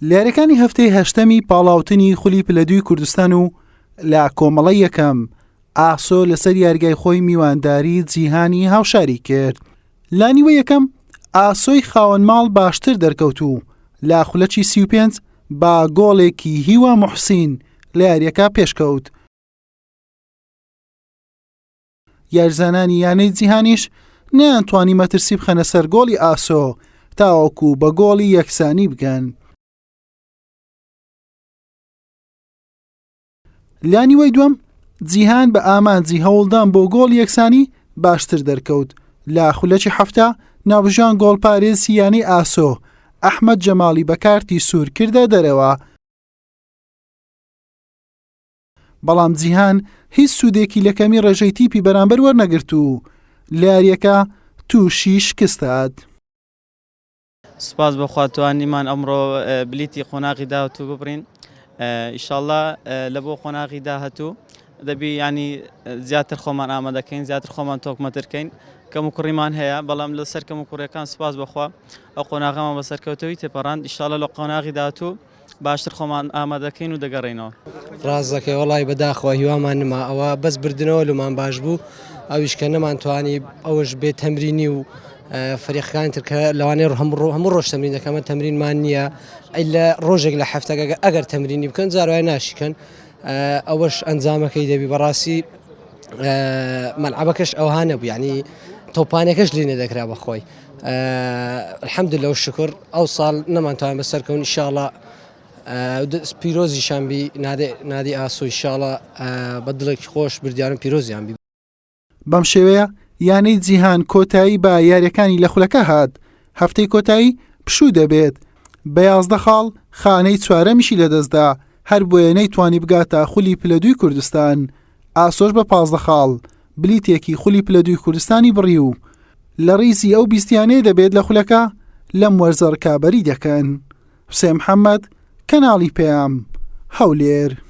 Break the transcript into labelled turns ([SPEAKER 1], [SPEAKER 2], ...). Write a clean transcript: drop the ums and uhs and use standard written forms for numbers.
[SPEAKER 1] لە یاریەکانی هەفتەی هەشتەمی پاڵاوتنی خولی پلە دووی کوردستان و لە کۆمەڵەی یەکەم ئاسۆ لەسەر یاریگای خۆی میوانداری جیهانی هاوشاری کرد. لە نیوەی یەکەم ئاسۆی خاوەن ماڵ باشتر دەرکەوت و لە خولەکی 35 بە گۆڵێکی هیوا موحسین لە یاریەکە پێشکەوت. یاریزانانی یانەی جیهانیش نەیانتوانی مەترسی بخەنە سەر گۆڵی ئاسۆ تاوەکو بە گۆڵی یەکسانی بگەن. لە نیوەی دووەم جیهان بە ئامانجی هەوڵدان بۆ گۆڵ یەکسانی باشتر دەرکەوت لە خولەکی حەفتا ناوبژیوان گۆڵپارێزی یانەی ئاسۆ ئەحمەد جەماڵی بە کارتی سوور کردە دەرەوە. بەڵام جیهان هیچ سوودێکی لە کەمی ڕێژەی تیپی بەرامبەر وەرنەگرت و لە یارییەکە تووشی شکست هات.
[SPEAKER 2] سوپاس بۆ خوا توانیمان ئەمڕۆ بلیتی قۆناغی داهاتوو ببڕین ئیشاڵا لە بۆ قۆناغی داهاتوو دەبی ینی زیاتر خۆمان ئامادەکەین زیاتر خۆمان تۆکمەترکەین کەم و کوڕیمان هەیە بەڵام لەسەر کەم و کوڕیەکان سوپاس بەخوا ئەو قۆناغەمان بە سەرکەوتەوەی تێپەڕاند ئیشاڵا لە قۆناغی داهاتوو باشتر خۆمان ئامادەکەین و دەگەڕێینەوە.
[SPEAKER 3] ڕاست دەکەی وەڵی بەداخەوە هیوامان نما ئەوە بەس بردنەوە لەمان باش بوو ئەویش کە نەمان توانی ئەوەش بێ تەمرینی و فەریقەکانی تر کە لەوانەیە هەموو هەموو ڕۆژ تەمرین دەکەمە تەمرینمان نییە لە ڕۆژێک لە هەفتەکە ئەگەر تەمرینی بکەن جاروای ناشیکەن ئەوەش ئەنجامەکەی دەبی بەڕاستی مەلعبەکەش ئەوها نەبوو یعنی تۆپانەکەش لێ نەدەکرا بەخۆی الحمدللە و شکر ئەو ساڵ نەمانتوان بەسەرکەون ئیشاڵە پیرۆزیشان بی نادی ئاسۆ ئیشاڵە بە دڵێکی خۆش بردیانم پیرۆزیان بی.
[SPEAKER 1] بەم شێوەیە یانەی جیهان کۆتایی بە یاریەکانی لە خولەکە هات، هەفتەی کۆتایی پشوو دەبێت، بە 11 خاڵ خانەی چوارەمیشی لەدەستدا، هەربۆیە نەیتوانی بگاتە خولی پلە دووی کوردستان، ئاسۆش بە 15 خاڵ بلیتێکی خولی پلە دووی کوردستانی بڕی و لە ڕیزی ئەو 20 یانەیە دەبێت لە خولەکە لەم وەرزە ڕکابەری دەکەن. حوسێن محەممەد، کەناڵی پەیام، هەولێر.